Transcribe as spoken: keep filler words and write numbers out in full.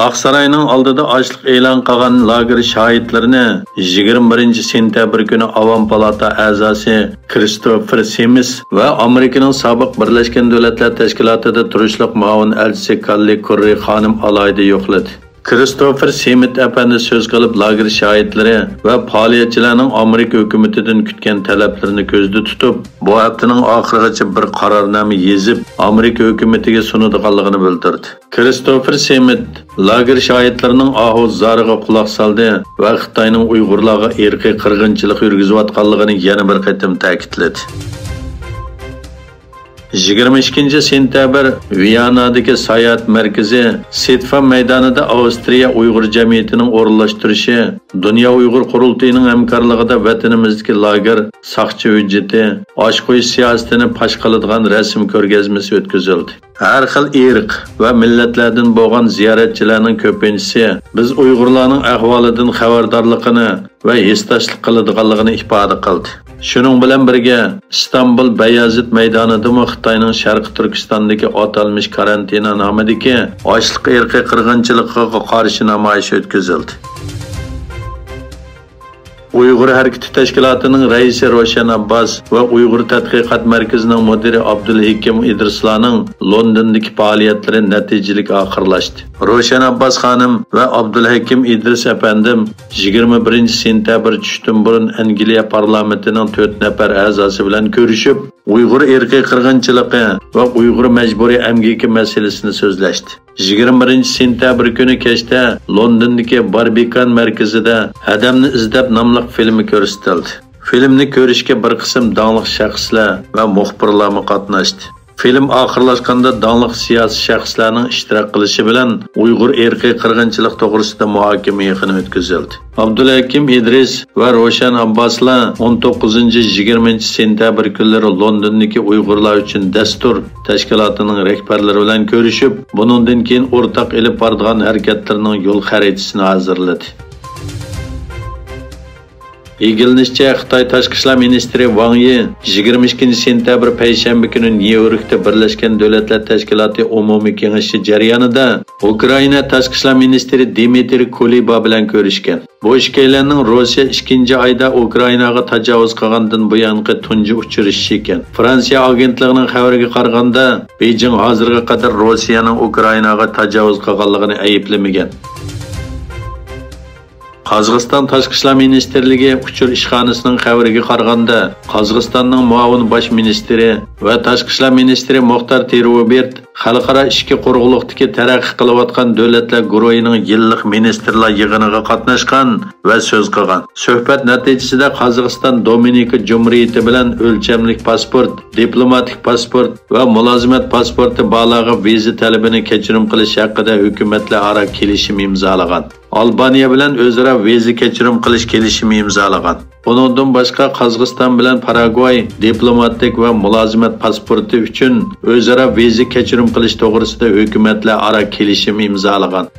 ئاقساراينىڭ ئالدىدا ئاچلىق ئېلان قىلغان لاگېر شاھىتلىرىنى يىگىرمە بىرىنچى سېنتەبىر كۈنى ئاۋام پالاتا ئەزاسى كىرىستوفېر سىمىس ۋە ئامېرىكىنىڭ سابىق بىرلەشكەن دۆلەتلەر تەشكىلاتىدا تۇرۇشلۇق مۇئاۋىن ئەلچىسى كاللى كۇررى خانىم ئالاھىدە يوقلىدى. كىرىستوفېر سېمىت ئەپەندى سۆز قىلىپ، لاگېر شاھىتلىرى ۋە پائالىيەتچىلەرنىڭ ئامېرىكا ھۆكۈمىتىدىن كۈتكەن تەلەپلىرىنى كۆزدە تۇتۇپ، بۇ ھەپتىنىڭ ئاخىرىغىچە بىر قارارنامە يېزىپ، ئامېرىكا ھۆكۈمىتىگە سۇنىدىغانلىقىنى بىلدۈردى. كىرىستوفېر سېمىت لاگېر شاھىتلىرىنىڭ ئاھۇ زارىغا قۇلاق سالدى ۋە خىتاينىڭ ئۇيغۇرلارغا ئىرقىي قىرغىنچىلىق يۈرگۈزۈۋاتقانلىقىنى يەنە بىر قېتىم تەكىتلىدى. يىگىرمە ئىككىنچى سېنتەبىر ۋىيانادىكى ساياھەت مەركىزى سىتفا مەيدانىدا ئاۋسترىيە ئۇيغۇر جەمئىيىتىنىڭ ئورۇنلاشتۇرۇشى، دۇنيا ئۇيغۇر قۇرۇلتىيىنىڭ ھەمكارلىقىدا ۋەتىنىمىزدىكى لاگېر، ساقچى ھۆججىتى، ئاش قويۇش سىياسىتىنى پاش قىلىدىغان رەسىم كۆرگەزمىسى ئۆتكۈزۈلدى. ھەر خىل ئىرق ۋە مىللەتلەردىن بولغان زىيارەتچىلەرنىڭ كۆپىنچىسى بىز ئۇيغۇرلارنىڭ ئەھۋالىدىن خەۋەردارلىقىنى ۋە ھېسداشلىق قىلىدىغانلىقىنى ئىپادە قىلدى. شۇنىڭ بىلەن بىرگە، ئىستانبۇل بايازىت مەيدانىدىمۇ خىتاينىڭ شەرقىي تۈركىستاندىكى ئاتالمىش كارانتىنا نامىدىكى ئاشلىق ئىرقىي قىرغىنچىلىقىغا قارشى نامايىش ئۆتكۈزۈلدى. ئۇيغۇر ھەرىكىتى تەشكىلاتىنىڭ رەئىسى روشەن ئابباس ۋە ئۇيغۇر تەتقىقات مەركىزىنىڭ مۇدىرى ئابدۇلھېكىم ئىدرىسلارنىڭ لوندوندىكى پائالىيەتلىرى نەتىجىلىك ئاخىرلاشتى. روشەن ئابباس خانىم ۋە ئابدۇلھەكىم ئىدرىس ئەپەندىم يىگىرمە بىرىنچى سېنتەبىر چۈشتىن بۇرۇن ئەنگلىيە پارلامېنتىنىڭ تۆت نەپەر ئەزاسى بىلەن كۆرۈشۈپ، ئۇيغۇر ئىرقىي قىرغىنچىلىقى ۋە ئۇيغۇر مەجبۇرىي ئەمگىكى مەسىلىسىنى سۆزلەشتى. يىگىرمە بىرىنچى سېنتەبىر كۈنى كەچتە لوندوندىكى باربىكان مەركىزىدە ئادەمنى ئىزدەپ ناملىق فىلىمى كۆرسىتىلدى. فىلىمنى كۆرۈشكە بىر قىسىم داڭلىق شەخسلەر ۋە مۇخبىرلارمۇ قاتناشتى. فىلىم ئاخىرلاشقاندا داڭلىق سىياسىي شەخسلەرنىڭ ئىشتىراك قىلىشى بىلەن ئۇيغۇر ئىرقىي قىرغىنچىلىق توغرىسىدا مۇھاكىمە يىغىنى ئۆتكۈزۈلدى. ئابدۇلھەكىم ئىدرىس ۋە روشەن ئابباسلار ئون توققۇزىنچى، يىگىرمىنچى سېنتەبىر كۈنلىرى لوندوندىكى ئۇيغۇرلار ئۈچۈن دەستۇر تەشكىلاتىنىڭ رەھبەرلىرى بىلەن كۆرۈشۈپ، بۇنىڭدىن كېيىن ئورتاق ئېلىپ بارىدىغان ھەرىكەتلىرىنىڭ يول خەرىتىسىنى ھازىرلىدى. ئىگىلىنىشىچە، خىتاي تاشقى ئىشلار مىنىستىرى ۋاڭ يى يىگىرمە ئىككىنچى سېنتەبىر پەيشەنبە كۈنى نيۇ يوركتا بىرلەشكەن دۆلەتلەر تەشكىلاتى ئومۇمىي كېڭىشى جەريانىدا ئۇكرائىنا تاشقى ئىشلار مىنىستىرى دىمىترى كۇلېبا بىلەن كۆرۈشكەن. بۇ ئىككىيلەننىڭ روسىيە ئىككىنچى ئايدا ئۇكرائىناغا تاجاۋۇز قىلغاندىن بۇيانقى تۇنجى ئۇچرىشىشى ئىكەن. فرانسىيە ئاگېنتلىقىنىڭ خەۋىرىگە قارىغاندا، بېيجىڭ ھازىرغا قەدەر روسىيەنىڭ ئۇكرائىناغا تاجاۋۇز قىلغانلىقىنى ئەيىبلىمىگەن. قازاقىستان تاشقى ئىشلار مىنىستىرلىكى ئۇچۇر ئىشخانىسىنىڭ خەۋىرىگە قارىغاندا، قازاقىستاننىڭ مۇئاۋىن باش مىنىستىرى ۋە تاشقى ئىشلار مىنىستىرى مۇختار تېرۇبېرت خەلقئارا ئىچكى قۇرۇقلۇقتىكى تەرەققىي قىلىۋاتقان دۆلەتلەر گۇرۇھىنىڭ يىللىق مىنىستىرلار يىغىنىغا قاتناشقان ۋە سۆز قىلغان. سۆھبەت نەتىجىسىدە قازاقىستان دومىنىكا جۇمھۇرىيىتى بىلەن ئۆلچەملىك پاسپورت، دىپلوماتىك پاسپورت ۋە مۇلازىمەت پاسپورتى بارلارغا ۋىزا تەلىپىنى كەچۈرۈم قىلىش ھەققىدە ھۆكۈمەتلەر ئارا كېلىشىم ئىمزالىغان. ئالبانىيە بىلەن ئۆزئارا ۋىزا كەچۈرۈم قىلىش كېلىشىمى ئىمزالىغان. بۇنىڭدىن باشقا، قازاقىستان بىلەن پاراگۋاي دىپلوماتىك ۋە مۇلازىمەت پاسپورتى ئۈچۈن ئۆزئارا ۋىزا كەچۈرۈم قىلىش توغرىسىدا ھۆكۈمەتلەر ئارا كېلىشىم ئىمزالىغان.